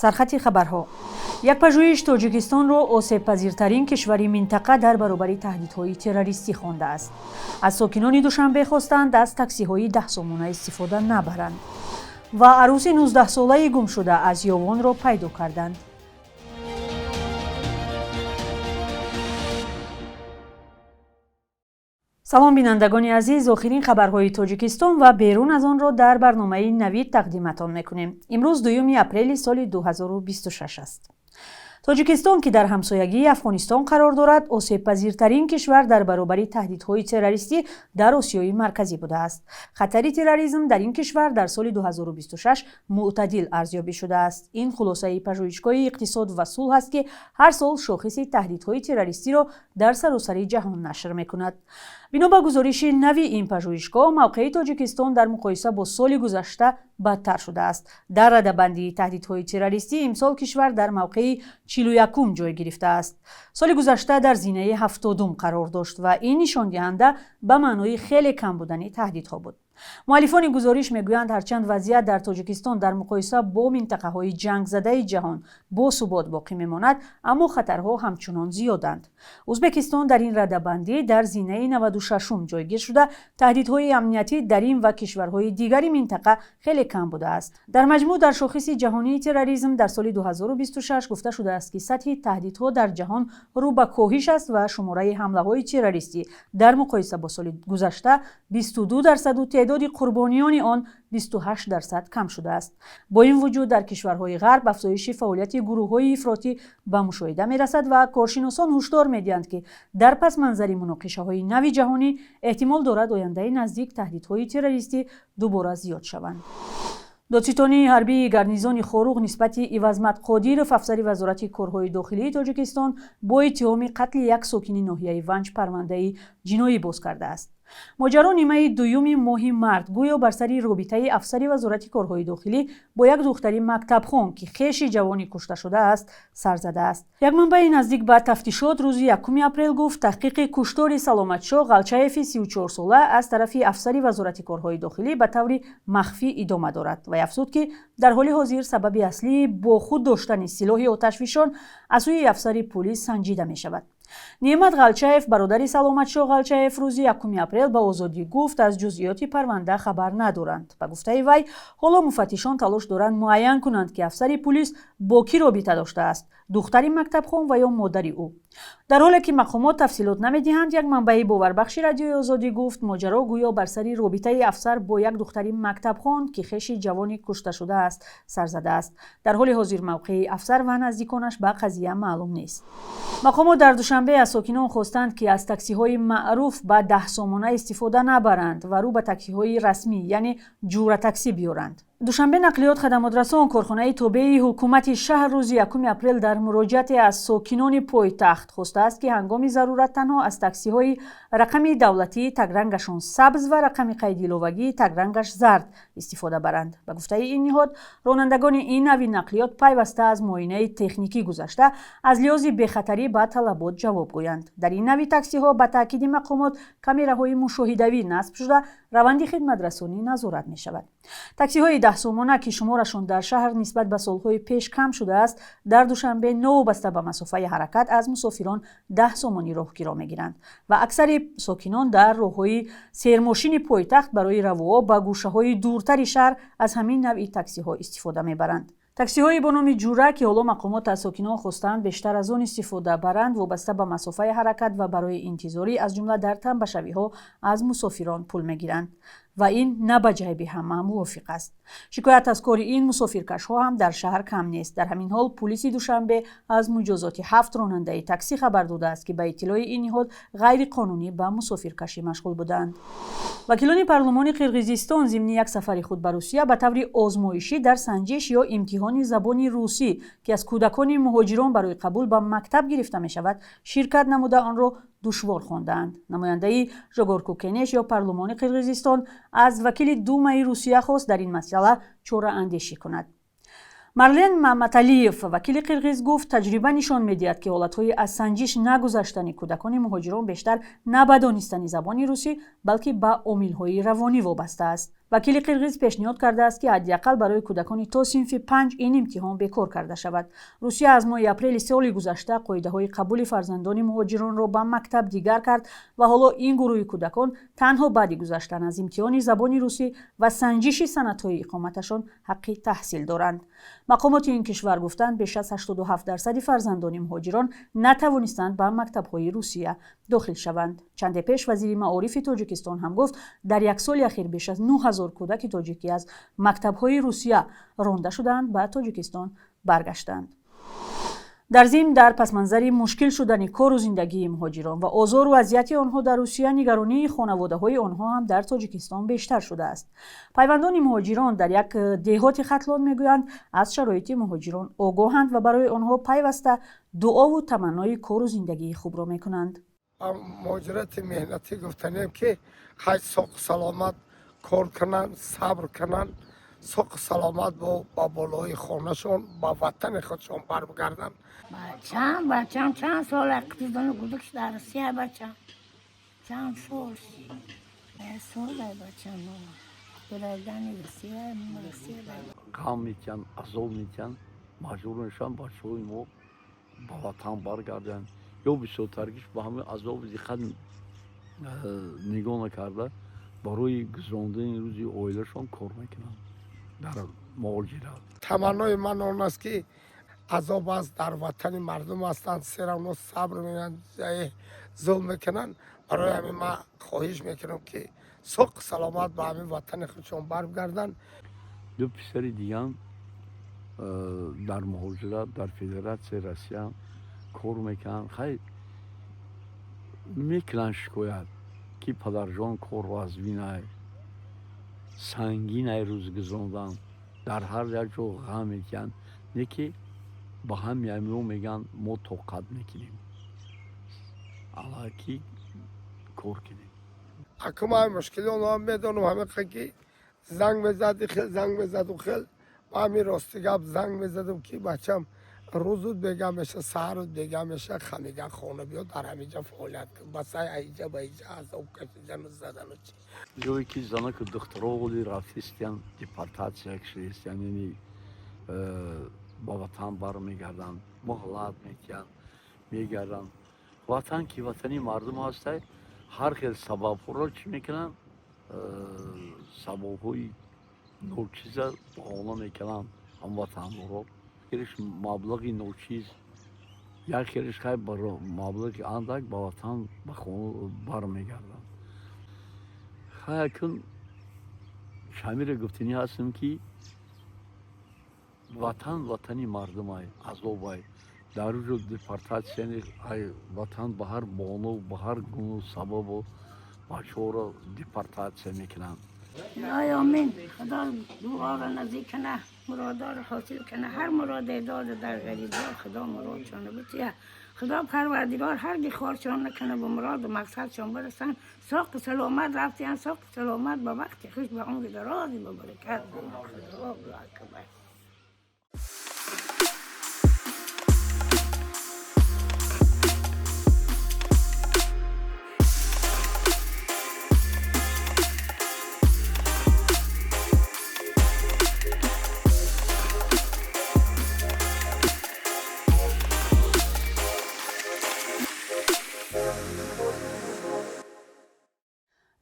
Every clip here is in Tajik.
Сархати хабарҳо. Як пажӯҳиш Тоҷикистонро осебпазиртарин кишвари минтақа дар баробари таҳдидҳои террористӣ хондааст. Аз сокинони Душанбе хостанд, аз таксиҳои 10 сомона истифода набаранд. Ва арӯси 19-солаи гумшуда аз Ёвонро пайдо карданд. Салом, бинандагони азиз. Охирин хабарҳои Тоҷикистон ва берун аз онро дар барномаи Навид тақдиматон мекунем. Имрӯз 2 апрели соли 2026 аст. Тоҷикистон, ки дар ҳамсоягии Афғонистон қарор дорад, осебпазиртарин кишвар дар баробари таҳдидҳои террористӣ дар Осиёи Марказӣ будааст. Хатари терроризм дар ин кишвар дар соли 2026 мӯътадил арзёбӣ шудааст. Ин хулосаи Пажӯҳишгоҳи иқтисод ва сулҳ аст, ки ҳар сол шохиси таҳдидҳои террористиро дар саросари ҷаҳон нашр мекунад. Бино ба гузориши нави ин пажӯҳишгоҳ, мавқеи Тоҷикистон дар муқоиса бо соли гузашта бадтар шудааст. Дар радабандии таҳдидҳои террористӣ имсол кишвар дар мавқеи 41-ум ҷой гирифтааст. Соли гузашта дар зинаи 70-ум қарор дошт ва ин нишондиҳанда ба маънои хеле кам будани таҳдидҳо буд. Муаллифони гузориш мегӯянд, ҳарчанд вазъият дар Тоҷикистон дар муқоиса бо минтақаҳои ҷангзадаи ҷаҳон босубот боқӣ мемонад, аммо хатарҳо ҳамчунон зиёданд. Ӯзбекистон дар ин радабандӣ дар зинаи 96-ум ҷойгир шуда, таҳдидҳои амниятӣ дар ин ва кишварҳои дигари минтақа хеле кам будааст. Дар маҷмӯъ, дар шохиси ҷаҳонии терроризм дар соли 2026 гуфта шудааст, ки сатҳи таҳдидҳо дар ҷаҳон рӯ ба коҳиш аст ва шумораи ҳамлаҳои террористӣ дар муқоиса бо соли гузашта 22 дарсаду теъдоди қурбониёни он 28% кам шудааст. Бо ин вуҷуд, дар кишварҳои Ғарб афзоиши фаъолияти гурӯҳҳои ифротӣ ба мушоҳида мерасад ва коршиносон ҳушдор медиҳанд, ки дар пасманзари муноқишаҳои нави ҷаҳонӣ эҳтимол дорад ояндаи наздик таҳдидҳои террористӣ дубора зиёд шаванд. Додситонии ҳарбии гарнизони Хоруғ нисбати Ивазмат Қодиров, афсари Вазорати корҳои дохилии Тоҷикистон, бо иттиҳоми қатли як сокини ноҳияи Ванҷ парвандаи ҷиноӣ боз кардааст. Моҷаро нимаи дуюми моҳи март гӯё бар сари робитаи афсари Вазорати корҳои дохилӣ бо як духтари мактабхон, ки хеши ҷавони кушташуда аст, сар задааст. Як манбаи наздик ба тафтишот рӯзи 1 апрел гуфт, таҳқиқи куштори Саломатшоҳ Ғалчаеви 34-сола аз тарафи афсари Вазорати корҳои дохилӣ ба таври махфӣ идома дорад ва афзуд, ки дар ҳоли ҳозир сабаби аслии бо худ доштани силоҳи оташфишон аз сӯи афсари пулис санҷида мешавад. Неъмат Ғалчаев, бародари Саломатшоҳ Ғалчаев, рӯзи 1 апрел ба Озодӣ гуфт, аз ҷузъиёти парванда хабар надоранд. Ба гуфтаи вай, ҳоло муфаттишон талош доранд муайян кунанд, ки афсари пулис бо кӣ робита доштааст: духтари мактабхон ва ё модари ӯ. Дар ҳоле ки мақомот тафсилот намедиҳанд, як манбаи боварбахши Радиои Озодӣ гуфт, моҷаро гӯё бар сари робитаи афсар бо як духтари мактабхон, ки хеши ҷавони кушташуда аст, сар задааст. Дар ҳоли ҳозир мавқеи афсар ва наздиконаш ба қазия маълум нест. Мақомот дар Душанбе аз сокинон хостанд, ки аз таксиҳои маъруф ба 10 сомона истифода набаранд ва рӯ ба таксиҳои расмӣ, яъне Ҷура Таксӣ, биёранд. Душанбе нақлиёт хадамотрасон, корхонаи тобеи ҳукумати шаҳр, рӯзи 1 апрел дар муроҷиате аз сокинони пойтахт хостааст, ки ҳангоми зарурат танҳо аз таксиҳои рақами давлатии тагрангашон сабз ва рақами қайди иловагии тагрангаш зард истифода баранд. Ба гуфтаи ин ниҳод, ронандагони ин нави нақлиёт пайваста аз муоинаи техникӣ гузашта, аз лиҳози бехатарӣ ба талабот ҷавоб гӯянд. Дар ин нави таксиҳо, ба таъкиди мақомот, камераҳои мушоҳидавӣ насб шуда, раванди хидматрасонӣ назорат мешавад. Таксиҳои 10 сомона, ки шуморашон дар шаҳр нисбат ба солҳои пеш кам шудааст, дар Душанбе новобаста ба масофаи ҳаракат аз мусофирон 10 сомонӣ роҳкиро мегиранд ва аксари сокинон дар роҳҳои сермошини пойтахт барои равуо ба гӯшаҳои дуртари шаҳр аз ҳамин навъи таксиҳо истифода мебаранд. Таксиҳои бо номи Ҷура, ки ҳоло мақомот аз сокинон хостаанд бештар аз он истифода баранд, вобаста ба масофаи ҳаракат ва барои интизорӣ, аз ҷумла дар тамбашавиҳо, аз мусофирон пул мегиранд ва ин на ба ҷайби ҳама мувофиқ аст. Шикоят аз кори ин мусофиркашҳо ҳам дар шаҳр кам нест. Дар ҳамин ҳол, пулиси Душанбе аз муҷозоти ҳафт ронандаи таксӣ хабар додааст, ки ба иттилои ин ниҳод ғайриқонунӣ ба мусофиркашӣ машғул буданд. Вакилони парлумони Қирғизистон зимни як сафари худ ба Русия ба таври озмоишӣ дар санҷиш ё имтиҳони забони русӣ, ки аз кӯдакони муҳоҷирон барои қабул ба мактаб гирифта мешавад, ширкат намуда, онро душвор хондаанд. Намояндаи Жогорку Кенеш ё парлумони Қирғизистон аз вакили Думаи Русия хост, дар ин масъала чораандешӣ кунад. Марлен Маматалиев, вакили қирғиз, гуфт, таҷриба нишон медиҳад, ки ҳолатҳои аз санҷиш нагузаштани кӯдакони муҳоҷирон бештар на ба донистани забони русӣ, балки ба омилҳои равонӣ вобаста аст. Вакили қирғиз пешниҳод кардааст, ки ҳадди ақал барои кӯдакони то синфи 5 ин имтиҳон бекор карда шавад. Русия аз моҳи апрели соли гузашта қоидаҳои қабули фарзандони муҳоҷиронро ба мактаб дигар кард ва ҳоло ин гурӯҳи кӯдакон танҳо баъди гузаштан аз имтиҳони забони русӣ ва санҷиши санадҳои иқоматашон ҳаққи таҳсил доранд. Мақомоти ин кишвар гуфтанд, беш аз 87% фарзандони муҳоҷирон натавонистанд ба мактабҳои Русия дохил шаванд. Чанде пеш вазири маорифи Тоҷикистон ҳам гуфт, дар як соли ахир беш аз 9000 кӯдаки тоҷикӣ аз мактабҳои Русия ронда шудаанд, ба Тоҷикистон баргаштанд. Дар зимн, дар пасманзари мушкил шудани кору зиндагии муҳоҷирон ва озору азияти онҳо дар Русия, нигаронии хонаводаҳои онҳо ҳам дар Тоҷикистон бештар шудааст. Пайвандони муҳоҷирон дар як деҳоти Хатлон мегӯянд, аз шароити муҳоҷирон огоҳанд ва барои онҳо пайваста дуову таманнои кору зиндагии хубро мекунанд. Муҳоҷирати меҳнатӣ гуфтанем, ки хай соқу саломат кор кунанд, сабр кунанд, соқу саломат ба болои хонашон, ба ватани худшон баргарданд. Бачам, бачам чанд сол қизони гудук дар Россия, бачам чанд сол сол бачам граждани Россия, Россия. Ғам метиҳанд, азоб метиҳанд, маҷбур мешаванд бачаҳои мо ба ватан баргарданд ё бисёртаргиш ба ҳамаи азобу диққат нигоҳ накарда, барои гузарондани рӯзи оилашон кор мекунанд дар муҳоҷират. Таманнои ман он аст, ки азоб аст, дар ватани мардум ҳастанд, всё равно сабр мекунанд, зулм мекунанд. Барои ҳамин ман хоҳиш мекунам, ки соқу саломат ба ҳамин ватани худшон баргарданд. Ду писари дигам дар муҳоҷират, дар Федератсияи Россия кор мекунанд. Хай, мекунанд шикоят, ки падарҷон, кор вазнинай, сангинай, рӯз гузарондан, дар ҳар як ҷо ғам метиҳанд. Не ки ба ҳами ҳамиҳо мегӯянд, мо тоқат мекунем, аллаки кор кунем. Акум ҳами мушкили онҳо медонам, ҳамиқа ки занг мезади, хел занг мезаду, хел ма ҳами рости гап занг мезадам, ки бачам рӯзут бега меша, саҳарут бега меша, хамига хона биё, дар ҳамиҷа фаъолият кун, басай аиҷа ба иҷа азоб кашидану задану чи. Ҷое ки занаку духтаро оли рафтистиян, депортатсия кашидистиян, яъне ба ватан бармегарданд, муҳлат метиҳанд, мегарданд. Ватан ки ватани мардум ҳастай, ҳар хел сабабҳоро чӣ мекунанд, сабабҳои ночиза баҳона мекунанд ҳамватанҳоро. Хелеш маблағи ночиз, як хелеш хай маблағи андак ба ватан, ба хона бармегарданд. Хай, акун шамира гуфтанӣ ҳастам, ки ватан ватани мардумай, азобай, дар уҷо депортатсия, ватан ба ҳар бону, ба ҳар гуну сабабу бачаҳоро депортатсия мекунанд. Худои амин, Худо дуоро наздик кана, муродоро ҳосил кана, ҳар муроде дода дар ғарибиҳо, Худо муродшонро бития. Худо Парвардигор ҳарги хоршон накана, ба муроду мақсадшон барасанд. Соқу саломат рафтиян, соқу саломат, ба вақти хуш, ба умри дарози ба баракат. Аллоҳу акбар.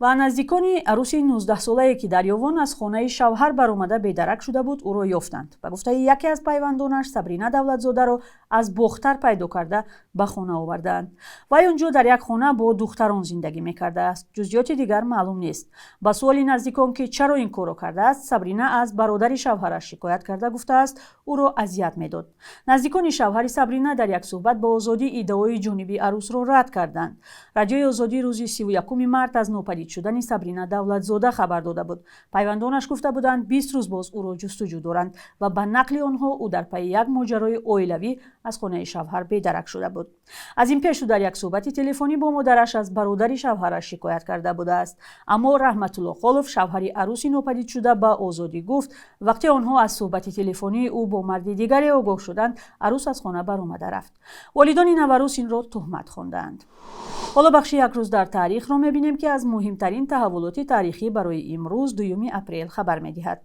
Ва наздикони арӯси 19-солае, ки дар Ёвон аз хонаи шавҳар баромада бедарак шуда буд, ӯро ёфтанд. Ба гуфтаи яке аз пайвандонаш, Сабрина Давлатзодаро аз Бохтар пайдо карда, ба хона овардаанд. Вай он ҷо дар як хона бо духтарон зиндагӣ мекардааст. Ҷузъиёти дигар маълум нест. Ба суоли наздикон, ки чаро ин корро кардааст, Сабрина аз бародари шавҳараш шикоят карда гуфтааст, ӯро азият медод. Наздикони шавҳари Сабрина дар як суҳбат бо Озодӣ иддаои ҷониби арӯсро рад карданд. Радиои Озодӣ рӯзи 31 март аз нопадид шудани Сабрина Давлатзода хабар дода буд. Пайвандонаш гуфта буданд, 20 рӯз боз ӯро ҷустуҷӯ доранд ва ба нақли онҳо, ӯ дар пайи як моҷарои оилавӣ аз хонаи шавҳар бедарак шуда буд. Аз ин пеш ӯ дар як суҳбати телефонӣ бо модараш аз бародари шавҳараш шикоят карда будааст. Аммо Раҳматулло Холов, шавҳари арӯси нопадидшуда, ба Озодӣ гуфт, вақте онҳо аз суҳбати телефонии ӯ бо марди дигаре огоҳ шуданд, арӯс аз хона баромада рафт. Волидони наварӯс инро туҳмат хондаанд. Ҳоло бахши «Як рӯз дар таърихро мебинем, ки аз муҳимтарин муҳимтарин таҳаввулоти таърихӣ барои имрӯз 2 апрел хабар медиҳад.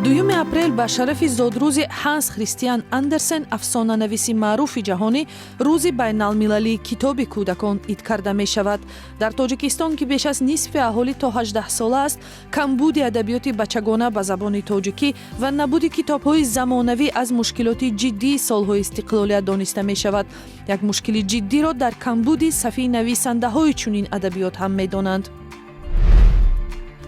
Дуюми апрел ба шарафи зодрӯзи Ҳанс Христиан Андерсен, афсонанависи маъруфи ҷаҳонӣ, рӯзи байналмилалии китоби кӯдакон ид карда мешавад. Дар Тоҷикистон, ки беш аз нисфи аҳолӣ то 18 сола аст, камбуди адабиёти бачагона ба забони тоҷикӣ ва набуди китобҳои замонавӣ аз мушкилоти ҷиддии солҳои истиқлолият дониста мешавад. Як мушкили ҷиддиро дар камбуди сафи нависандаҳои чунин адабиёт ҳам медонанд.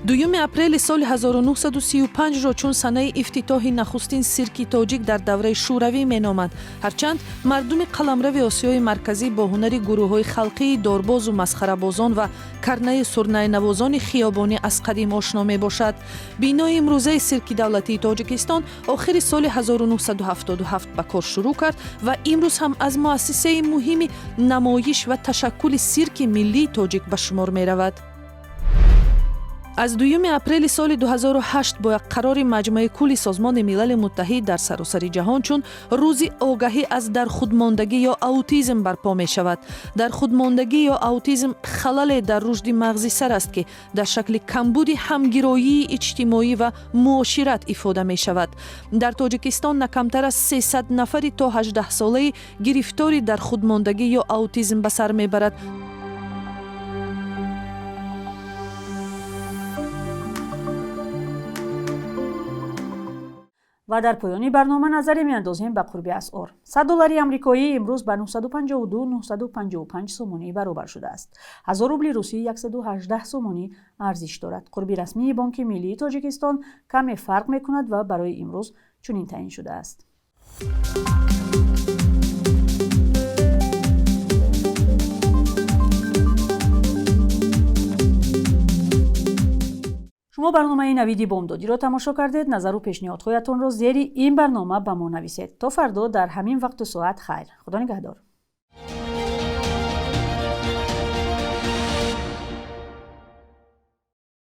Дуюми апрели соли 1935-ро чун санаи ифтитоҳи нахустин сирки тоҷик дар давраи шӯравӣ меноманд. Ҳарчанд мардуми қаламрави Осиёи Марказӣ бо ҳунари гурӯҳҳои халқии дорбозу масхарабозон ва карнаи сурнайнавозони хиёбонӣ аз қадим ошно мебошад. Бинои имрӯзаи сирки давлатии Тоҷикистон охири соли 1977 ба кор шурӯъ кард ва имрӯз ҳам аз муассисаи муҳими намоиш ва ташаккули сирки миллии тоҷик ба шумор меравад. Аз 2 апрели соли 2008 бо як қарори Маҷмӯи кулли Созмони Милали Муттаҳид дар саросари ҷаҳон чун рӯзи огаҳӣ аз дархудмондагӣ ё аутизм барпо мешавад. Дархудмондагӣ ё аутизм халале дар рушди мағзи сар аст, ки дар шакли камбуди ҳамгироии иҷтимоӣ ва муошират ифода мешавад. Дар Тоҷикистон на камтар аз 300 нафари то 18 солаи гирифтори дархудмондагӣ ё аутизм ба сар мебарад. Ва дар поёни барнома назаре меандозем ба қурби асъор. 100 доллари амрикоӣ имрӯз ба 952-955 сомонӣ баробар шудааст. 1000 рубли русӣ 118 сомонӣ арзиш дорад. Қурби расмии Бонки Миллии Тоҷикистон каме фарқ мекунад ва барои имрӯз чунин таъин шудааст. Шумо барномаи Навиди Бомдодиро тамошо кардед. Назару пешниҳодҳоятонро зери ин барнома ба мо нависед. То фардо дар ҳамин вақту соат хайр. Худо нигаҳдор.